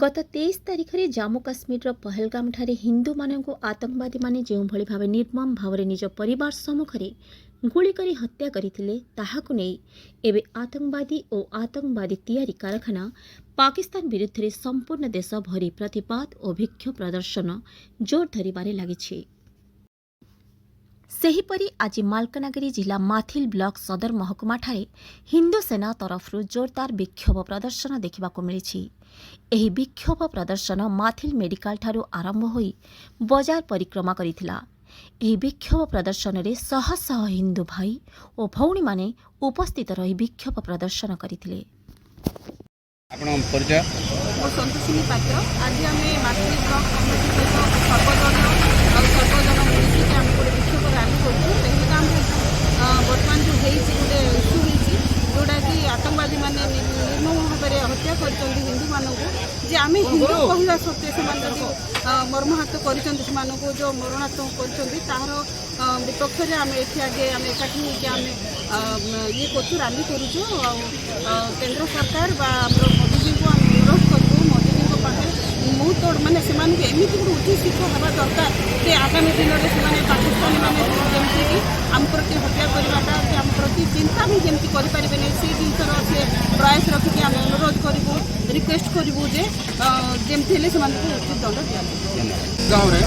ଗତ 23 ତାରିଖରେ ଜାମ୍ମୁ କାଶ୍ମୀରର ପହଲଗାମଠାରେ ହିନ୍ଦୁମାନଙ୍କୁ ଆତଙ୍କବାଦୀମାନେ ଯେଉଁଭଳି ଭାବେ ନିର୍ମମ ଭାବରେ ନିଜ ପରିବାର ସମ୍ମୁଖରେ ଗୁଳି କରି ହତ୍ୟା କରିଥିଲେ, ତାହାକୁ ନେଇ ଏବେ ଆତଙ୍କବାଦୀ ଓ ଆତଙ୍କବାଦୀ ତିଆରି କାରଖାନା ପାକିସ୍ତାନ ବିରୁଦ୍ଧରେ ସମ୍ପୂର୍ଣ୍ଣ ଦେଶ ଭରି ପ୍ରତିବାଦ ଓ ବିକ୍ଷୋଭ ପ୍ରଦର୍ଶନ ଜୋର ଧରିବାରେ ଲାଗିଛି। ସେହିପରି ଆଜି ମାଲକାନଗିରି ଜିଲ୍ଲା ମାଥିଲ ବ୍ଲକ ସଦର ମହକୁମାଠାରେ ହିନ୍ଦୁ ସେନା ତରଫରୁ ଜୋରଦାର ବିକ୍ଷୋଭ ପ୍ରଦର୍ଶନ ଦେଖିବାକୁ ମିଳିଛି। ଏହି ବିକ୍ଷୋଭ ପ୍ରଦର୍ଶନ ମାଥିଲ ମେଡିକାଲଠାରୁ ଆରମ୍ଭ ହୋଇ ବଜାର ପରିକ୍ରମା କରିଥିଲା। ଏହି ବିକ୍ଷୋଭ ପ୍ରଦର୍ଶନରେ ଶହ ଶହ ହିନ୍ଦୁ ଭାଇ ଓ ଭଉଣୀମାନେ ଉପସ୍ଥିତ ରହି ବିକ୍ଷୋଭ ପ୍ରଦର୍ଶନ କରିଥିଲେ। ଆପଣଙ୍କ ପରିଚୟ? ମୁଁ ସନ୍ତୋଷିନୀ ପାତ୍ର। ଆଜି ଆମେ ମାଥିଲି ବ୍ଲକ କମିଟି ସହିତ ସର୍ବଦଳୀୟ ଆଉ ସର୍ବଜନ ମିଳିକି ଆମେ ଗୋଟେ ବିକ୍ଷୋଭ ରାଲି କରୁଛୁ। ପେହେଲଗାମରେ ବର୍ତ୍ତମାନ ଯେଉଁ ହେଇଛି, ଗୋଟେ ଇସ୍ୟୁ ହେଇଛି, ଯେଉଁଟାକି ଆତଙ୍କବାଦୀମାନେ ନିର୍ମମ ଭାବରେ ହତ୍ୟା କରିଛନ୍ତି ହିନ୍ଦୁମାନଙ୍କୁ, ଯେ ଆମେ ହିନ୍ଦୁ କହିବା ସତ୍ତ୍ୱେ ସେମାନେ ଯଦି ମର୍ମାହତ କରିଛନ୍ତି, ସେମାନଙ୍କୁ ଯେଉଁ ମରଣାତ୍ମକ କରିଛନ୍ତି, ତାହାର ବିପକ୍ଷରେ ଆମେ ଏଠି ଆଗେ ଆମେ ଏକାଠି ହେଇକି ଆମେ ଇଏ କରୁଛୁ, ରାଲି କରୁଛୁ। ଆଉ କେନ୍ଦ୍ର ସରକାର ବା ଆମର ମୋଦିଜୀଙ୍କୁ ଆମେ ଅନୁରୋଧ କରିବୁ, ମୋଦିଜୀଙ୍କ ପାଖରେ ବହୁତ ମାନେ ସେମାନଙ୍କୁ ଏମିତି ଗୋଟେ ଉଚିତ ଶିକ୍ଷା ହେବା ଦରକାର ଯେ ଆଗାମୀ ଦିନରେ ସେମାନେ ପାକିସ୍ତାନୀମାନେ ଯେମିତିକି ଆମ ପ୍ରତି ହତ୍ୟା କରିବାଟା କି ଆମ ପ୍ରତି ଚିନ୍ତା ବି ଯେମିତି କରିପାରିବେନି, ସେଇ ଜିନିଷର ସେ ପ୍ରୟାସ ରଖିକି ଆମେ ଅନୁରୋଧ କରିବୁ, ରିକ୍ୱେଷ୍ଟ କରିବୁ ଯେ ଯେମିତି ହେଲେ ସେମାନଙ୍କୁ ଉଚିତ ଦଣ୍ଡ ଦିଆଯିବ। ଗାଁରେ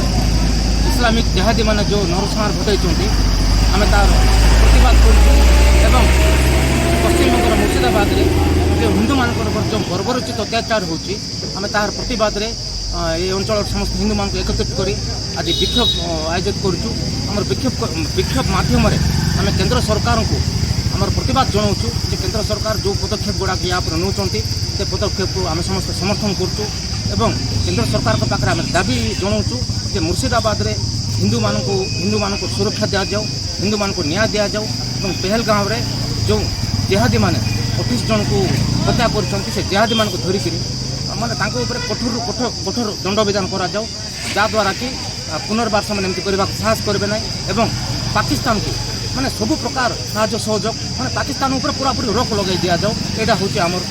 ଇସଲାମିକ ଜେହାଦୀମାନେ ଯେଉଁ ନରସଂହାର ଘଟାଇଛନ୍ତି, ଆମେ ତାର ପ୍ରତିବାଦ କରୁଛୁ ଏବଂ ପଶ୍ଚିମବଙ୍ଗର ମୁର୍ଶିଦାବାଦରେ ଯେଉଁ ହିନ୍ଦୁମାନଙ୍କର ଉପରେ ଯେଉଁ ବର୍ବରୋଚିତ ଅତ୍ୟାଚାର ହେଉଛି, ଆମେ ତାହାର ପ୍ରତିବାଦରେ ଏ ଅଞ୍ଚଳର ସମସ୍ତ ହିନ୍ଦୁମାନଙ୍କୁ ଏକତ୍ରିତ କରି ଆଜି ବିକ୍ଷୋଭ ଆୟୋଜିତ କରୁଛୁ। ଆମର ବିକ୍ଷୋଭ ମାଧ୍ୟମରେ ଆମେ କେନ୍ଦ୍ର ସରକାରଙ୍କୁ ଆମର ପ୍ରତିବାଦ ଜଣାଉଛୁ ଯେ କେନ୍ଦ୍ର ସରକାର ଯେଉଁ ପଦକ୍ଷେପ ଗୁଡ଼ାକ ୟା ଉପରେ ନେଉଛନ୍ତି, ସେ ପଦକ୍ଷେପକୁ ଆମେ ସମସ୍ତେ ସମର୍ଥନ କରୁଛୁ ଏବଂ କେନ୍ଦ୍ର ସରକାରଙ୍କ ପାଖରେ ଆମେ ଦାବି ଜଣାଉଛୁ ଯେ ମୁର୍ଶିଦାବାଦରେ ହିନ୍ଦୁମାନଙ୍କୁ ସୁରକ୍ଷା ଦିଆଯାଉ, ହିନ୍ଦୁମାନଙ୍କୁ ନ୍ୟାୟ ଦିଆଯାଉ ଏବଂ ପେହେଲଗାଁରେ ଯେଉଁ ଜେହାଦୀମାନେ 28 ଜଣଙ୍କୁ ହତ୍ୟା କରିଛନ୍ତି, ସେ ଜେହାଦୀମାନଙ୍କୁ ଧରିକିରି ମାନେ ତାଙ୍କ ଉପରେ କଠୋରରୁ କଠୋର ଦଣ୍ଡବିଧାନ କରାଯାଉ, ଯାହାଦ୍ୱାରା କି ପୁନର୍ବାର ସେମାନେ ଏମିତି କରିବାକୁ ସାହସ କରିବେ ନାହିଁ ଏବଂ ପାକିସ୍ତାନକୁ ମାନେ ସବୁ ପ୍ରକାର ସାହାଯ୍ୟ ସହଯୋଗ, ମାନେ ପାକିସ୍ତାନ ଉପରେ ପୁରାପୁରି ରୋକ ଲଗାଇ ଦିଆଯାଉ। ଏଇଟା ହେଉଛି ଆମର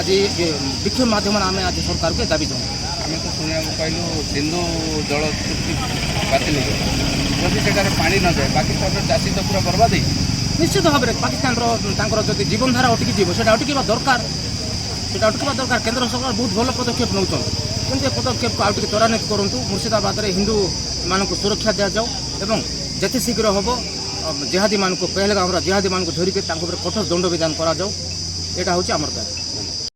ଆଜି ଏ ବିକ୍ଷୋଭ ମାଧ୍ୟମରେ ଆମେ ଆଜି ସରକାରକୁ ଏ ଦାବି ଜଣାଉ। ଆମେ ତ ଶୁଣିବାକୁ ପାଇଲୁ ସିନ୍ଧୁ ଜଳ ଚୁକ୍ତି ବାତିଲ ହେଇଗଲା। ଯଦି ସେଠାରେ ପାଣି ନଯାଏ, ପାକିସ୍ତାନର ଚାଷୀ ତ ପୁରା ବର୍ବାଦ ହେଇଯିବ। ନିଶ୍ଚିତ ଭାବରେ ପାକିସ୍ତାନର ତାଙ୍କର ଯଦି ଜୀବନଧାରା ଅଟକି ଯିବ, ସେଇଟା ଅଟକିବା ଦରକାର, ସେଇଟା ଅଟକିବା ଦରକାର। କେନ୍ଦ୍ର ସରକାର ବହୁତ ଭଲ ପଦକ୍ଷେପ ନେଉଛନ୍ତି, କିନ୍ତୁ ଏ ପଦକ୍ଷେପକୁ ଆଉ ଟିକେ ତ୍ୱରାନ୍ୱିତ କରନ୍ତୁ। ମୁର୍ଶିଦାବାଦରେ ହିନ୍ଦୁମାନଙ୍କୁ ସୁରକ୍ଷା ଦିଆଯାଉ ଏବଂ ଯେତେ ଶୀଘ୍ର ହେବ ଜେହାଦୀମାନଙ୍କୁ, ପେହେଲଗାମର ଜେହାଦୀମାନଙ୍କୁ ଧରିକି ତାଙ୍କ ଉପରେ କଠୋର ଦଣ୍ଡବିଧାନ କରାଯାଉ। ଏଇଟା ହେଉଛି ଆମର ଦାବି।